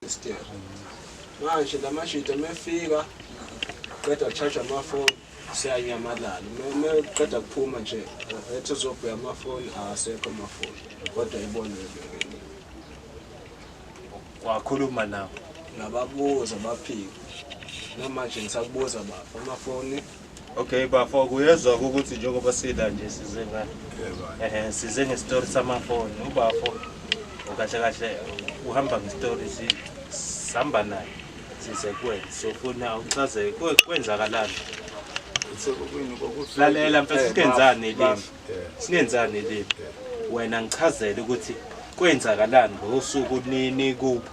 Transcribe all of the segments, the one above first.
Sister. Manje la mashita mefika qeda charge amafoni siyanyamalala. Meqeda kuphuma nje ethi uzobheka amafoni asekho amafoni. Kodwa ibona bebengene. Wakhuluma nabo. Ngababuza baphika. Namanje ngisakubuza baba amafoni. Okay bafo, kuyezwa ukuthi njengoba sila nje size ngani. Yebo. Ehe, size ngestori samafoni. Ubafo kahle kahle uhamba ngestori sihamba naye. Size kuwena sofuna uchaze kwenzakalani. Sekukwini kwakuthi Lalela mfethu, singenzani limi. Yeah. Singenzani limi. Wena ngichazele ukuthi kwenzakalani ngosuku nini kuphi.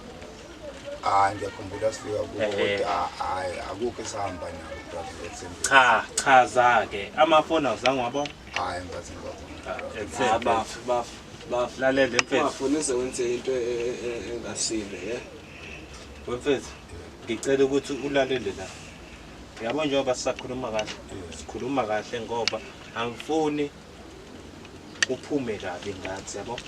Hayi, ngiyakhumbula sifika kubo, Ehhe. kodwa hayi, akukho esihamba nabo brother ethembeni. Cha, chaza ke. Amafoni awuzange wabona? Hayi, ngathi ngibabona. Ethembe. Bafu bafu bafu. Lalela mfethu. Ungafuni uze wenze into engasile, ye. Mfethu, ngicela ukuthi ulalele la. Yabo njengoba sisakhuluma kahle, sikhuluma kahle ngoba angifuni uphume kabi ngathi, yabo.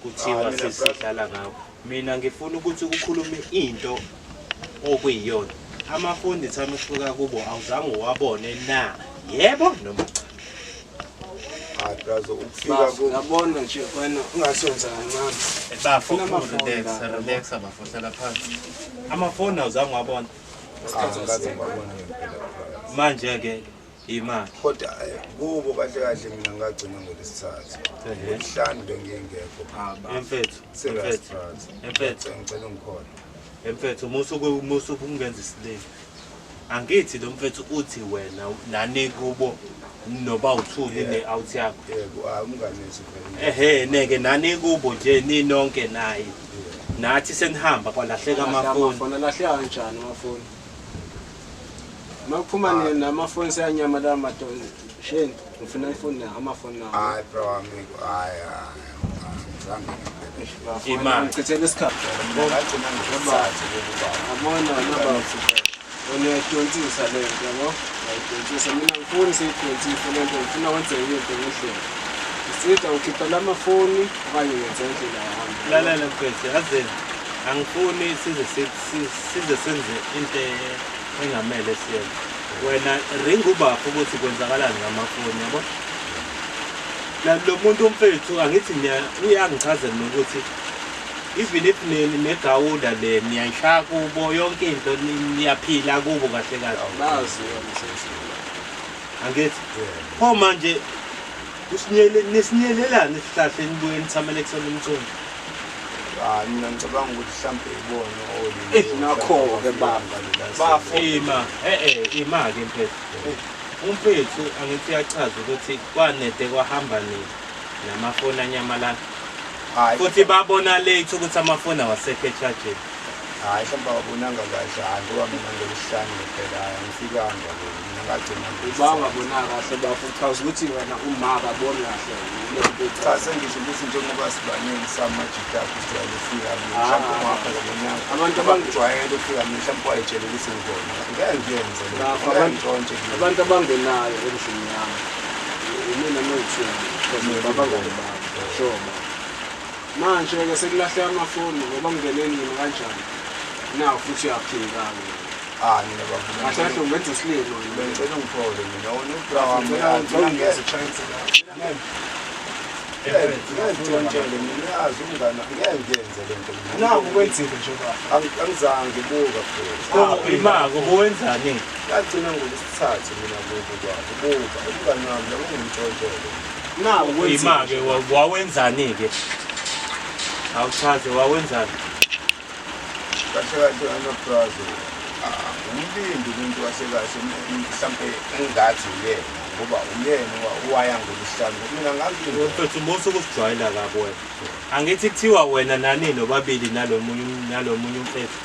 Kuthiwa Ah, mina sesidlala ngawo. Mina ngifuna ukuthi ukhulume into okuyiyona. Amafoni time ufika kubo awuzange uwabone na? Yebo noma cha? Hayi brother, ukufika Bafu, kubo. yabona nje wena ungasonza kancane. Bafo, Funa amafoni Relax, la, yabo. relax bafo, hlala phansi. Amafoni awuzange uwabona. Hayi, ngathi ngibabona ngempela brother. Manje ke imali. Kodwa kubo kahle kahle mina ngagcina ngolesithathu. Ehhe. Ngolesihlanu bengingekho. Ah, bafu. Mfethu, Serious mfethu, brother. mfethu. Ngicela ungikhona. Mfethu, musuku ungenza isilima. Angithi lo mfethu uthi wena nani kubo noba uthuli Yeah. ne-out yakho. Yebo, hayi umngane wethu phela. Ehhe, neke nani kubo nje ninonke naye. Nathi senihamba kwalahleka amafoni. Amafoni alahleka kanjani amafoni? Makuphuma nini namafoni seyanyamalala madoda. Shane, ngifuna ifoni na amafoni nawo. Hayi bro wami, hayi hayi. Angizange ngempela. Bafu, Imali. Ngichithela isikhathi. Mina ngagcina ngolesithathu kubo baba. Yabona wena bafu. Wena uyayidonsisa le nto, yabo? Uyayidonsisa. Mina ngifuni siyidonsise le nto, ngifuna wenze into ngendlela. Isida ukhipha lamafoni okanye ngenze indlela yami. Lalela mfethu, yazini angifuni size size senze into engamele siyenze. Wena ring ubafo ukuthi kwenzakalani ngamafoni, yabo? La lo muntu mfethu angithi uyangichazela nokuthi even if negawula le niyayishaya kubo yonke into niyaphila kubo kahle kahle. Bazi wena sesi. Angithi Yeah. pho manje usinyele nisinyelelani isihlahla enibuye nithamele kusona umthunzi. Hayi mina ngicabanga ukuthi mhlambe ibona oli. Eh, nakho-ke baba. Bafo. Ima, ima ke mfethu. Umfethu angithi uyachaza ukuthi kwanede kwahamba nini namafoni anyamalala. Hayi. Futhi babona late ukuthi amafoni awasekho echargeni. Hayi mhlawumbe awabonanga kahle, hayi ngoba mina ngolesihlanu ngempela hayi angifikanga kubo. Mina ngagcina Uba ungabona kahle bafo, uchaza ukuthi wena uma akaboni kahle. Le nto Cha, echaza. sengisho ukuthi njengoba sibaningi samajita akho sijwayele ufika mina Ah. mhlawumbe ungakabonanga. Abantu abangijwayele ufika mina mhlawumbe wayetshela ukuthi ngikhona. Ngeke ngiyenze le nto. Bafo, Ngeke abantu ngintshontshe kimi. abantu abangenayo endlini yami imina noyithini because babangani bami, sure baba. Manje ke sekulahleka amafoni ngoba ngingene nini kanjani? Nawu futhi uyaphika-ke. Ah, mina bafo. Kahle kahle ungenza isilima wena. Bengicela ungiphole mina. Wena ubra wami. Ngicela Mina ungeze ngeke chance la. ngeke ngitshontshele mina, uyazi umngane ngeke ngiyenze le nto mina. Naku kwenzile nje baba. Angizange ngibuka futhi. Ko ima kuwenzani? Ngagcina ngolesithathu mina kubo kwabo. Buka umngane wami lo ungitshontshele. Naku kwenzile. Ima ke wawenzani ke? Awuchaze wawenzani? Kahle kahle wena brother. Umlindi umuntu kahle kahle mhlambe engathi uyena ngoba uyena owaya ngolesihlanu. Mina ngangilinde. Mfethu musu kusijwayela kabi wena. Angithi kuthiwa wena nani nobabili nalomunye umfethu.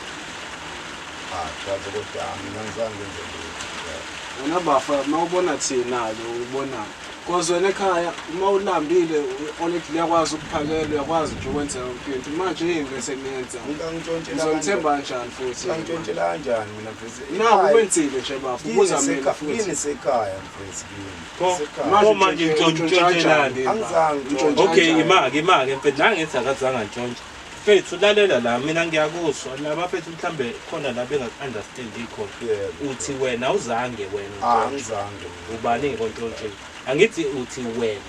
Ah, brother kodwa mina ngizange ngenze lutho. Wena bafa mawubona thina ke ubonani? Cause wena ekhaya uma ulambile already uyakwazi ukuphakela, uyakwazi nje ukwenza yonke into. Manje yini bese niyenza? Ngangishontshela Ngizonithemba kanjani futhi? Ngangitshontshela kanjani mina mfethu? Naku kwenzile nje bafo, ubuza mina futhi. Yini sekhaya mfethu kimi? Ko- Sekhaya. Ko manje untshontsha untshontshelani? kanjani? Angizange Untshontsha Okay, kanjani? ima ke mfethu nangithi akazange antshontshe. Mfethu lalela la, mina ngiyakuzwa laba mfethu, mhlambe khona la bengaku-understand khona. Yebo. Uthi wena awuzange wena Ah, untshontshe. angizange mina. Ubani ngontshontshile? Angithi uthi wena,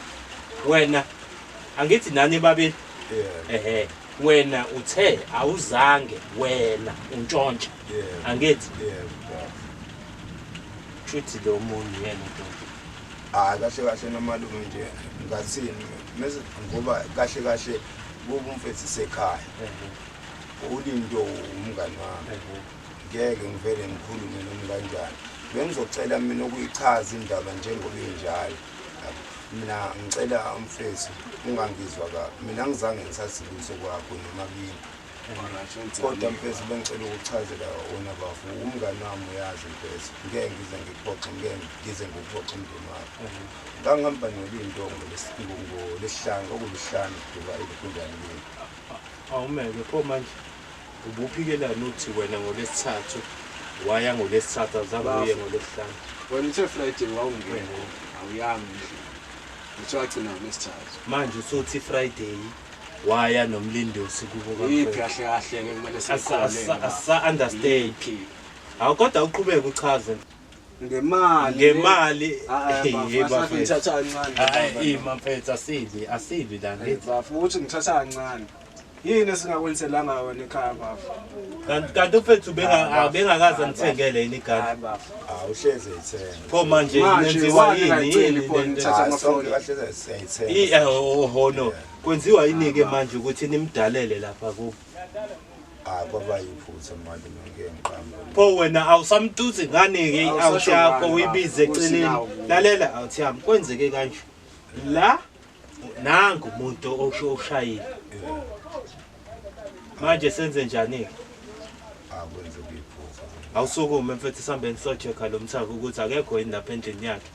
wena angithi nani babili? Yebo. Ehe, wena uthe awuzange wena untshontshe. Yebo. Angithi Yebo bafo. shuthi lo munye yena untshontshe. Hayi, kahle kahle nomalume nje ngathini mese, ngoba kahle kahle kuba umfethu sekhaya, ulindo umngani wami, ngeke ngivele ngikhulume noma kanjani. Bengizocela mina ukuyichaza indaba njengoba injalo. Yabo. Mina ngicela umfethu ungangizwa kabi, mina ngizange ngithathe lutho kwakho noma kini, kodwa mfethu bengicela ukuchazela wona bafo, umngani wami, uyazi mfethu, ngeke ngize ngikuphoxe, ngeke ngize ngikuphoxe umndeni wakho. Ngangihamba nolindo ngolesihlanu, kwakulesihlanu kuba ilukhunjani kimi. Awumeke pho manje ubuphikelani uthi wena ngolesithathu waya ngolesithathu, awuzange uye ngolesihlanu? Wena uthe Friday wawungena, awuyanga endlini, uthe wagcina ngolwesithathu. Manje usuthi Friday waya nomlindosi kubo Yiphi kamfowethu. kahle kahle-ke kumele siyikhole? Asa-understand. Yiphi? Awu, kodwa uqhubeke uchaze. Ngemali. Ngemali. Hayi, Hey, bafo, bafethu. ngithatha kancane. Hayi, ima mfethu, asibi asibi la ngithi. Bafo, ukuthi ngithatha kancane, yini esingakwenzelanga wena ekhaya, bafo? Kanti umfethu bengakaze Hayi, ngithengele yini igadi? Hayi bafo. Hawu, uhlezi eyithenga. Pho manje Manje, nenziwa wani yini ngayiceli yini pho lento? nithatha Hayi, amafoni? sonke kahle siyayithenga. Oh no, kwenziwa yini-ke manje ukuthi nimdalele lapha kubo? Hayi, kwaba yiphutha malume, ngeke ngiqambe. Pho wena awusamtuzi ngani-ke i-out Awusasho yakho ngani, uyibize bafo, eceleni? ukuthi nawu. Lalela out yami, kwenzeke kanje la, nangu umuntu osho oshayile. Manje senze njani-ke? Akwenzeka iphutha. Awusukume mfethu, sihambeni so-check-a lo mthako ukuthi akekho yini lapha endlini yakhe.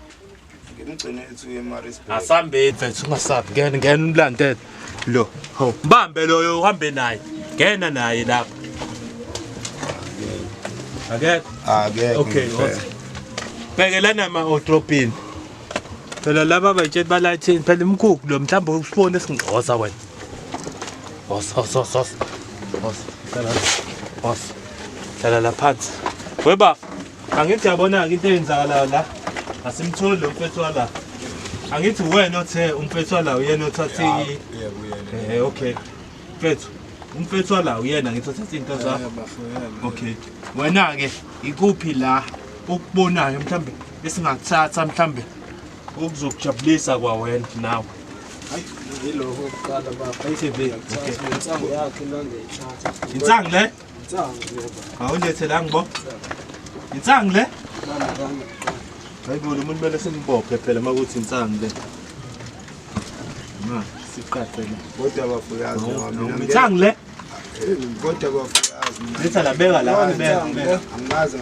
Ngimgcine ethi uye eMaritzburg. Asambeni mfethu, ungasabi, ngena ngena umlandele lo. Ho, bambe loyo uhambe naye, ngena naye lapha. Akekho? Akekho. Okay. Ngempela. Woza. Bhekelana ama-odrobhini phela laba bayitshela balayithini phela imkhukhu lo, mhlawumbe usibone esingcoza wena. Woza woza woza woza woza, hlala la. Woza, hlala la phansi webafa. Angithi yabona-ke into eyenzakalayo la, asimtholi lo mfethu wala. Angithi wena othe umfethu wala uyena othathe Yebo, yena. Okay mfethu, umfethu wala uyena ngithi othathe iy'nto zakho. Bafo, yena. Okay, wena-ke ikuphi la okubonayo mhlambe esingakuthatha, mhlambe okuzokujabulisa kwawena nawe? Hayi, yilokho okuqala bafo. I-TV. Ngiyakuthatha insangu yakhe la, ngiyayithatha. Insangu le? Insangu le bafo. Awulethe la ngibo insangu le. Bamba bamba kuqala. Hayi bo, lo muntu kumele simbophe phela uma kuthi insangu le. Ma siqaqe la. Kodwa bafuyazi noma mina Insangu le. Kodwa bafuyazi mina. Letha la, beka la, Yona beka insangu beka. le. Angazi.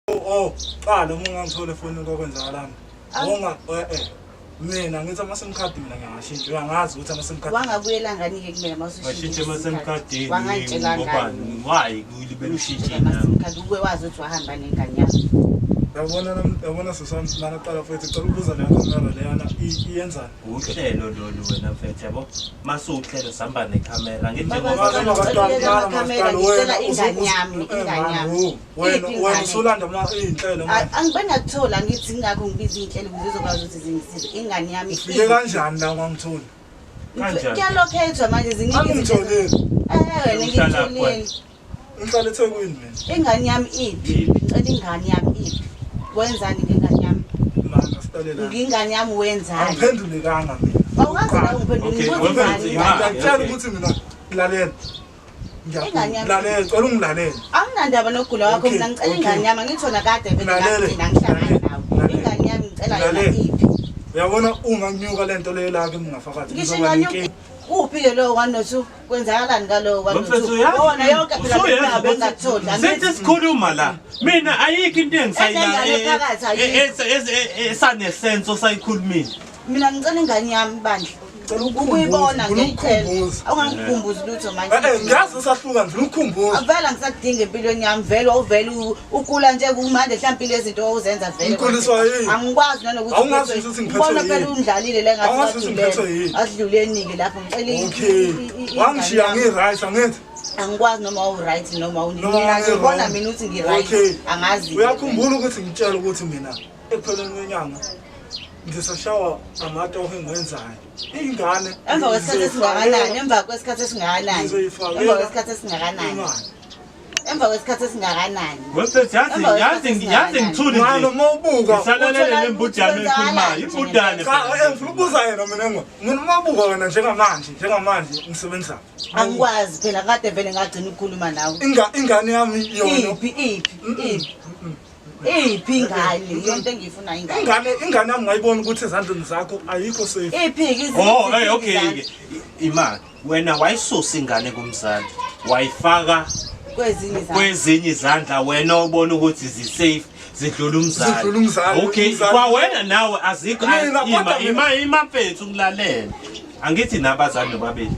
Oh, qala uma ungangithola efonini kwakwenzakalani? Unga mina ngithi ama-sim card mina ngiyangashintsha. Uyangazi ukuthi ama-sim card Wangabuyela ngani-ke kumina? Washintsha ama-sim card Wangangitshela ngobani? ngani? Why kulibele ushintshe? Ama-sim card ube wazi ukuthi wahamba nengane yami. Yabona yabona sisami lana, qala futhi cela ukubuza, leya khamera leyana iyenzani? Uhlelo lolu wena mfethu, yabo, masuwuhlelo sihamba nekhamera ngithi Baba, njengoba sicela ukuyeka amakhamera, ngicela ingane yami, ingane yami. Wena Iphi wena ingane? usulanda ma iy'nhlelo manje. Angibe ngakuthola, ngithi ingakho ngibiza iy'nhlelo ukuze izokwazi ukuthi zingisize ingane yami. Ufike kanjani la ungangitholi? Kanjani? Kuyalokhethwa manje, ziningi izinto. Angingitholile. Wena Uhlala ngitholile. Ngihlala eThekwini mina. Ingane yami iphi? Ngicela ingane yami iphi? Wenzani ngengane yami? Manje asiqale la. Ngingane yami wenzani? Angiphendulekanga mina. Awukaze la ungiphendule. Okay, Ngibuza wena ingane imali. yami. Ngiyakutshela Okay. ukuthi mina, lalela. Ingane yami. Lalela, cela ungilalele. Anginandaba nokugula kwakho. Okay, Mina ngicela okay. ingane yami. Angithona kade vele Lalela, ngagcina ngihlangana nawe. lalela. Ingane yami ngicela yona. Lalela. Iphi? Uyabona uma kunyuka lento leyo la kimi ngaphakathi Ngisho ngizoba ingane nenkinga. uphi-ke lowo one no two? Kwenzakalani ngalowo one no Mfethu, two? uyazi Wona yonke phela usuyazi le ukuthi bengakutholi. sithi sikhuluma la, mina ayikho into Enengane phakathi, ayikho. esanesense osayikhulumile. Mina ngicela ingane yami bandla. Ngicela ukukhumbuza, Ukuyibona ngifuna ngiyayicela. ukukhumbuza. Awungangikhumbuzi lutho manje. Eh, ngiyazi usahluka ngifuna ukukhumbuza. Vele angisakudingi empilweni yami vele wawuvele ugula nje kumanje mhlawumbe lezi zinto owuzenza vele. Ngikhuliswa yini? Angikwazi nanokuthi Awungazi uphethwe- ukuthi ngiphethwe Ubona phela yini? undlalile le ngathi Awungazi ukuthi ngiphethwe wadlulela. yini? Asidluleni-ke lapho ngicela Okay. Wangishiya ngi-right angithi? Angikwazi noma uwu-right noma uni- Noma Mina ngibona ngi-wrong. mina ukuthi ngi-right. Okay. Angazi. Uyakhumbula ukuthi ngitshela ukuthi mina ekupheleni kwenyanga ngisashawa amatoho engiwenzayo. Ingane Emva kwesikhathi esingakanani? Emva kwesikhathi esingakanani? Ngizoyifakela Emva kwesikhathi esingakanani? imali. Emva kwesikhathi esingakanani? Website yazi Emva yazi kwesikhathi yazi ngithule Manje nje. uma ubuka Ngisalalele lembudane ekhulumayo. Imbudane. Cha, ngifuna ukubuza yena mina ngo. Mina uma ubuka wena njengamanje, njengamanje ngisebenza. Angikwazi phela kade vele ngagcina ukukhuluma nawe. Ingane yami yona Iphi iphi iphi? Iphi ingane? Yonke engiyifuna ingane. Ingane yami ngayibona ukuthi ezandleni zakho ayikho safe. Iphi ke Oh, hey okay ke. Imali. Wena wayisusa ingane kumzali. Wayifaka kwezinye izandla. Kwezinye izandla wena obona ukuthi zi-safe zidlula umzali. Zidlula umzali, Okay, umzali. kwawena nawe azikho Mina, ima kodwa mina- ima ima mfethu ngilalele. Angithi nabazali nobabili.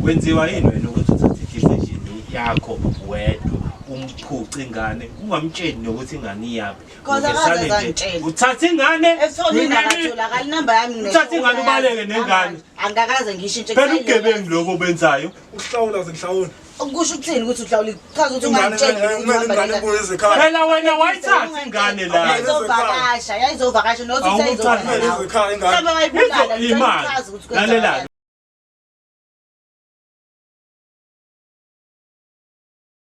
Wenziwa yini wena ukuthi uthathe i-decision yakho wedwa umphuce ingane ungamtsheli nokuthi ingane iyaphi? Cause Uvesane akaze nje, angitshele. Uthatha ingane Efonini akatholakali inamba yami ngine- Uthathe ingane ubaleke nengane. Angakaze ngishintshe. Phela ubugebengu lokho obenzayo. Ukuhlawula zinhlawula. Kusho ukuthini ukuthi uhlawula? Chaza ukuthi Ingane ungangitsheli ukuthi kumele uhamba ingane nengane. ibuye ezekhaya. Phela wena wayithatha ingane la. Yayizovakasha, yayizovakasha nokuthi Awukuthandi usayizovakasha. Ezekhaya ingane. Mhlawumbe wayibulala, Izo- ngicela imali. uchaze ukuthi Lalela. kwenzakalani.